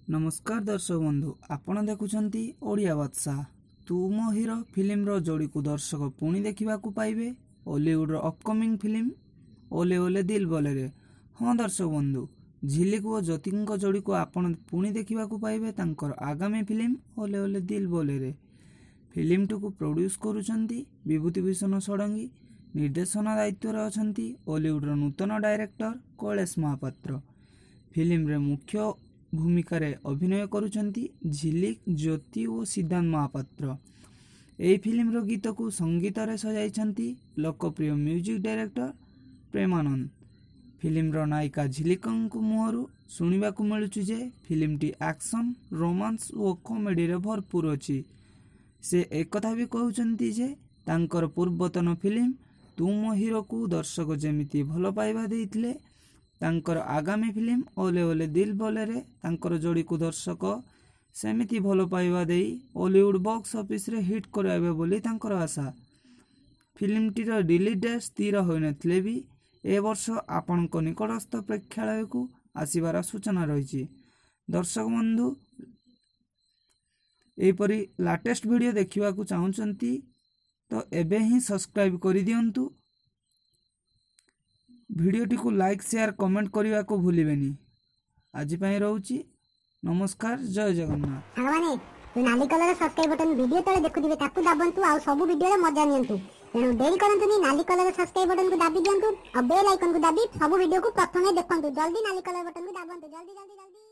ନମସ୍କାର ଦର୍ଶକ ବନ୍ଧୁ, ଆପଣ ଦେଖୁଛନ୍ତି ଓଡ଼ିଆ ବାଦଶାହ। ତୁ ମୋ ହିରୋ ଫିଲ୍ମର ଯୋଡ଼ିକୁ ଦର୍ଶକ ପୁଣି ଦେଖିବାକୁ ପାଇବେ ଓଲିଉଡ଼ର ଅପକମିଂ ଫିଲ୍ମ ଓଲେ ଓଲେ ଦିଲ୍ ବୋଲେରେ। ହଁ ଦର୍ଶକ ବନ୍ଧୁ, ଝିଲିକ ଓ ଜ୍ୟୋତିଙ୍କ ଯୋଡ଼ିକୁ ଆପଣ ପୁଣି ଦେଖିବାକୁ ପାଇବେ ତାଙ୍କର ଆଗାମୀ ଫିଲ୍ମ ଓଲେ ଓଲେ ଦିଲ୍ ବୋଲେରେ। ଫିଲ୍ମଟିକୁ ପ୍ରଡ୍ୟୁସ୍ କରୁଛନ୍ତି ବିଭୂତି ଭୂଷଣ ଷଡ଼ଙ୍ଗୀ। ନିର୍ଦ୍ଦେଶନା ଦାୟିତ୍ୱରେ ଅଛନ୍ତି ଓଲିଉଡ଼ର ନୂତନ ଡାଇରେକ୍ଟର କୈଳାସ ମହାପାତ୍ର। ଫିଲ୍ମରେ ମୁଖ୍ୟ ଭୂମିକାରେ ଅଭିନୟ କରୁଛନ୍ତି ଝିଲିକ, ଜ୍ୟୋତି ଓ ସିଦ୍ଧାନ୍ତ ମହାପାତ୍ର। ଏହି ଫିଲ୍ମର ଗୀତକୁ ସଙ୍ଗୀତରେ ସଜାଇଛନ୍ତି ଲୋକପ୍ରିୟ ମ୍ୟୁଜିକ୍ ଡାଇରେକ୍ଟର ପ୍ରେମାନନ୍ଦ। ଫିଲ୍ମର ନାୟିକା ଝିଲିକଙ୍କ ମୁହଁରୁ ଶୁଣିବାକୁ ମିଳୁଛି ଯେ ଫିଲ୍ମଟି ଆକ୍ସନ୍, ରୋମାନ୍ସ ଓ କମେଡ଼ିରେ ଭରପୁର ଅଛି। ସେ ଏକଥା ବି କହୁଛନ୍ତି ଯେ ତାଙ୍କର ପୂର୍ବତନ ଫିଲ୍ମ ତୁ ମୋ ହିରୋକୁ ଦର୍ଶକ ଯେମିତି ଭଲ ପାଇବା ଦେଇଥିଲେ, ତାଙ୍କର ଆଗାମୀ ଫିଲ୍ମ ଓଲେ ଓଲେ ଦିଲ୍ ବୋଲେରେ ତାଙ୍କର ଯୋଡ଼ିକୁ ଦର୍ଶକ ସେମିତି ଭଲ ପାଇବା ଦେଇ ଓଲିଉଡ଼ ବକ୍ସ ଅଫିସରେ ହିଟ୍ କରାଇବେ ବୋଲି ତାଙ୍କର ଆଶା। ଫିଲ୍ମଟିର ରିଲିଜ୍ ଡେଟ୍ ସ୍ଥିର ହୋଇନଥିଲେ ବି ଏ ବର୍ଷ ଆପଣଙ୍କ ନିକଟସ୍ଥ ପ୍ରେକ୍ଷାଳୟକୁ ଆସିବାର ସୂଚନା ରହିଛି। ଦର୍ଶକ ବନ୍ଧୁ, ଏହିପରି ଲାଟେଷ୍ଟ ଭିଡ଼ିଓ ଦେଖିବାକୁ ଚାହୁଁଛନ୍ତି ତ ଏବେ ହିଁ ସବସ୍କ୍ରାଇବ୍ କରିଦିଅନ୍ତୁ। ଭିଡ଼ିଓଟିକୁ ଲାଇକ୍, ସେୟାର, କମେଣ୍ଟ କରିବାକୁ ଭୁଲିବେନି। ଆଜି ପାଇଁ ରହୁଛି, ନମସ୍କାର, ଜୟ ଜଗନ୍ନାଥ। ସାଙ୍ଗମାନେ, ଯୋଉ ନାଲି କଲର ସବସ୍କ୍ରାଇବ ବଟନ ଭିଡିଓ ତଳେ ଦେଖୁଥିବେ, ତାକୁ ଦାବନ୍ତୁ ଆଉ ସବୁ ଭିଡିଓର ମଜା ନିଅନ୍ତୁ। ତେଣୁ ଡେରି କରନ୍ତୁନି, ନାଲି କଲର ସବସ୍କ୍ରାଇବ ବଟନକୁ ଦାବି ଦିଅନ୍ତୁ ଆଉ ବେଲ୍ ଆଇକନକୁ ଦାବି ସବୁ ଭିଡିଓକୁ ପ୍ରଥମେ ଦେଖନ୍ତୁ। ଜଲ୍ଦି ନାଲି କଲର ବଟନକୁ ଦାବନ୍ତୁ, ଜଲ୍ଦି ଜଲ୍ଦି ଜଲ୍ଦି।